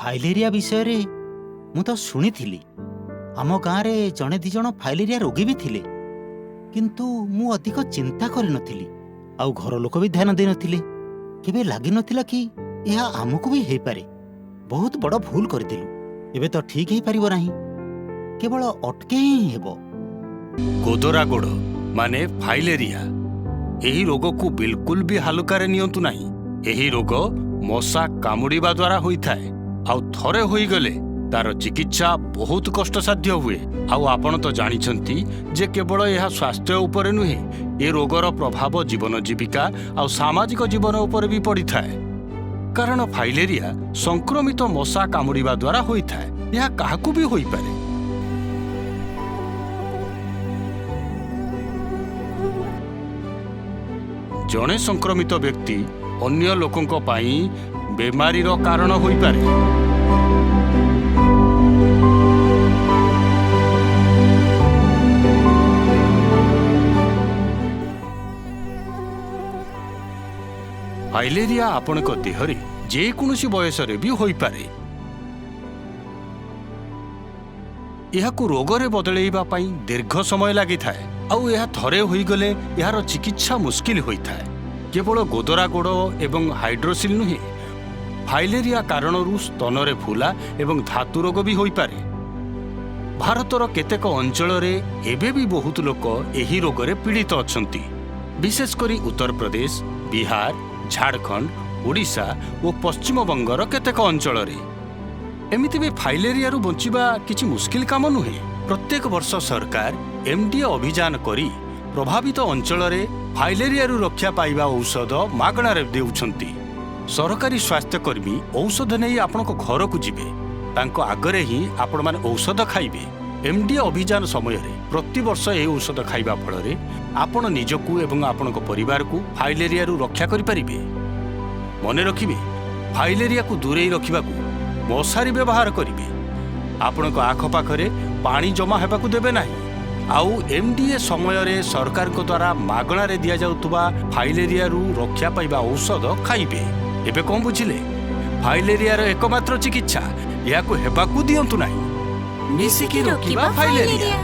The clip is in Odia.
ଫାଇଲେରିଆ ବିଷୟରେ ମୁଁ ତ ଶୁଣିଥିଲି। ଆମ ଗାଁରେ ଜଣେ ଦି ଜଣ ଫାଇଲେରିଆ ରୋଗୀ ବି ଥିଲେ, କିନ୍ତୁ ମୁଁ ଅଧିକ ଚିନ୍ତା କରିନଥିଲି ଆଉ ଘର ଲୋକ ବି ଧ୍ୟାନ ଦେଇନଥିଲେ। କେବେ ଲାଗିନଥିଲା କି ଏହା ଆମକୁ ବି ହେଇପାରେ। ବହୁତ ବଡ଼ ଭୁଲ କରିଦେଲୁ। ଏବେ ତ ଠିକ୍ ହେଇପାରିବ ନାହିଁ, କେବଳ ଅଟକେଇ ହିଁ ହେବ। ଗୋଦରା ଗୋଡ଼ ମାନେ ଫାଇଲେରିଆ, ଏହି ରୋଗକୁ ବିଲକୁଲ ବି ହାଲୁକାରେ ନିଅନ୍ତୁ ନାହିଁ। ଏହି ରୋଗ ମଶା କାମୁଡ଼ିବା ଦ୍ୱାରା ହୋଇଥାଏ, ଆଉ ଥରେ ହୋଇଗଲେ ତାର ଚିକିତ୍ସା ବହୁତ କଷ୍ଟସାଧ୍ୟ ହୁଏ। ଆଉ ଆପଣ ତ ଜାଣିଛନ୍ତି ଯେ କେବଳ ଏହା ସ୍ୱାସ୍ଥ୍ୟ ଉପରେ ନୁହେଁ, ଏ ରୋଗର ପ୍ରଭାବ ଜୀବନ ଜୀବିକା ଆଉ ସାମାଜିକ ଜୀବନ ଉପରେ ବି ପଡ଼ିଥାଏ। କାରଣ ଫାଇଲେରିଆ ସଂକ୍ରମିତ ମଶା କାମୁଡ଼ିବା ଦ୍ୱାରା ହୋଇଥାଏ। ଏହା କାହାକୁ ବି ହୋଇପାରେ। ଜଣେ ସଂକ୍ରମିତ ବ୍ୟକ୍ତି ଅନ୍ୟ ଲୋକଙ୍କ ପାଇଁ ବେମାରୀର କାରଣ ହୋଇପାରେ। ଫାଇଲେରିଆ ଆପଣଙ୍କ ଦେହରେ ଯେକୌଣସି ବୟସରେ ବି ହୋଇପାରେ। ଏହାକୁ ରୋଗରେ ବଦଳେଇବା ପାଇଁ ଦୀର୍ଘ ସମୟ ଲାଗିଥାଏ, ଆଉ ଏହା ଥରେ ହୋଇଗଲେ ଏହାର ଚିକିତ୍ସା ମୁସ୍କିଲ ହୋଇଥାଏ। କେବଳ ଗୋଦରା ଗୋଡ଼ ଏବଂ ହାଇଡ୍ରୋସିଲ୍ ନୁହେଁ, ଫାଇଲେରିଆ କାରଣରୁ ସ୍ତନରେ ଫୁଲା ଏବଂ ଧାତୁ ରୋଗ ବି ହୋଇପାରେ। ଭାରତର କେତେକ ଅଞ୍ଚଳରେ ଏବେ ବି ବହୁତ ଲୋକ ଏହି ରୋଗରେ ପୀଡ଼ିତ ଅଛନ୍ତି। ବିଶେଷ କରି ଉତ୍ତରପ୍ରଦେଶ, ବିହାର, ଝାଡ଼ଖଣ୍ଡ, ଓଡ଼ିଶା ଓ ପଶ୍ଚିମବଙ୍ଗର କେତେକ ଅଞ୍ଚଳରେ। ଏମିତି ବି ଫାଇଲେରିଆରୁ ବଞ୍ଚିବା କିଛି ମୁସ୍କିଲ କାମ ନୁହେଁ। ପ୍ରତ୍ୟେକ ବର୍ଷ ସରକାର ଏମଡିଏ ଅଭିଯାନ କରି ପ୍ରଭାବିତ ଅଞ୍ଚଳରେ ଫାଇଲେରିଆରୁ ରକ୍ଷା ପାଇବା ଔଷଧ ମାଗଣାରେ ଦେଉଛନ୍ତି। ସରକାରୀ ସ୍ୱାସ୍ଥ୍ୟକର୍ମୀ ଔଷଧ ନେଇ ଆପଣଙ୍କ ଘରକୁ ଯିବେ, ତାଙ୍କ ଆଗରେ ହିଁ ଆପଣମାନେ ଔଷଧ ଖାଇବେ। ଏମଡିଏ ଅଭିଯାନ ସମୟରେ ପ୍ରତିବର୍ଷ ଏହି ଔଷଧ ଖାଇବା ଫଳରେ ଆପଣ ନିଜକୁ ଏବଂ ଆପଣଙ୍କ ପରିବାରକୁ ଫାଇଲେରିଆରୁ ରକ୍ଷା କରିପାରିବେ। ମନେ ରଖିବେ, ଫାଇଲେରିଆକୁ ଦୂରେଇ ରଖିବାକୁ ମଶାରୀ ବ୍ୟବହାର କରିବେ। ଆପଣଙ୍କ ଆଖପାଖରେ ପାଣି ଜମା ହେବାକୁ ଦେବେ ନାହିଁ। ଆଉ ଏମଡିଏ ସମୟରେ ସରକାରଙ୍କ ଦ୍ୱାରା ମାଗଣାରେ ଦିଆଯାଉଥିବା ଫାଇଲେରିଆରୁ ରକ୍ଷା ପାଇବା ଔଷଧ ଖାଇବେ। ଏବେ କଣ ବୁଝିଲେ? ଫାଇଲେରିଆର ଏକମାତ୍ର ଚିକିତ୍ସା, ଏହାକୁ ହେବାକୁ ଦିଅନ୍ତୁ ନାହିଁ। ମିଶିକି ରୋକିବା ଫାଇଲେରିଆ।